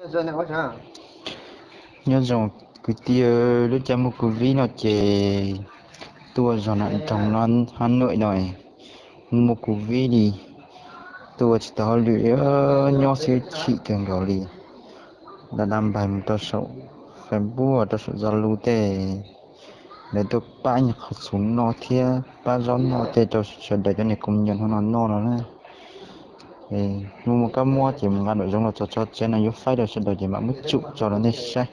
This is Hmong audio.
Nyob zoo kwv tij, lub caij muaj covid no ces tuaj zog nram nroog no, Hà Nội no muaj covid li, tuaj tsis tau hauj lwm, nyob xwb chim kawg nkaus li. Lam da npais mus rau saum Facebook, rau saum Zalo tej, lawv tuaj pab nyuag qhov txhuv noj thiab pab zaub noj tej rau sawv daws cov niag công nhân hnub no noj no na. Hnub muaj kab mob ces mus nqa nraum zoov los txog tso tsev no yuav faib rau sawv daws ces mam muab tsum tso rau nej saib.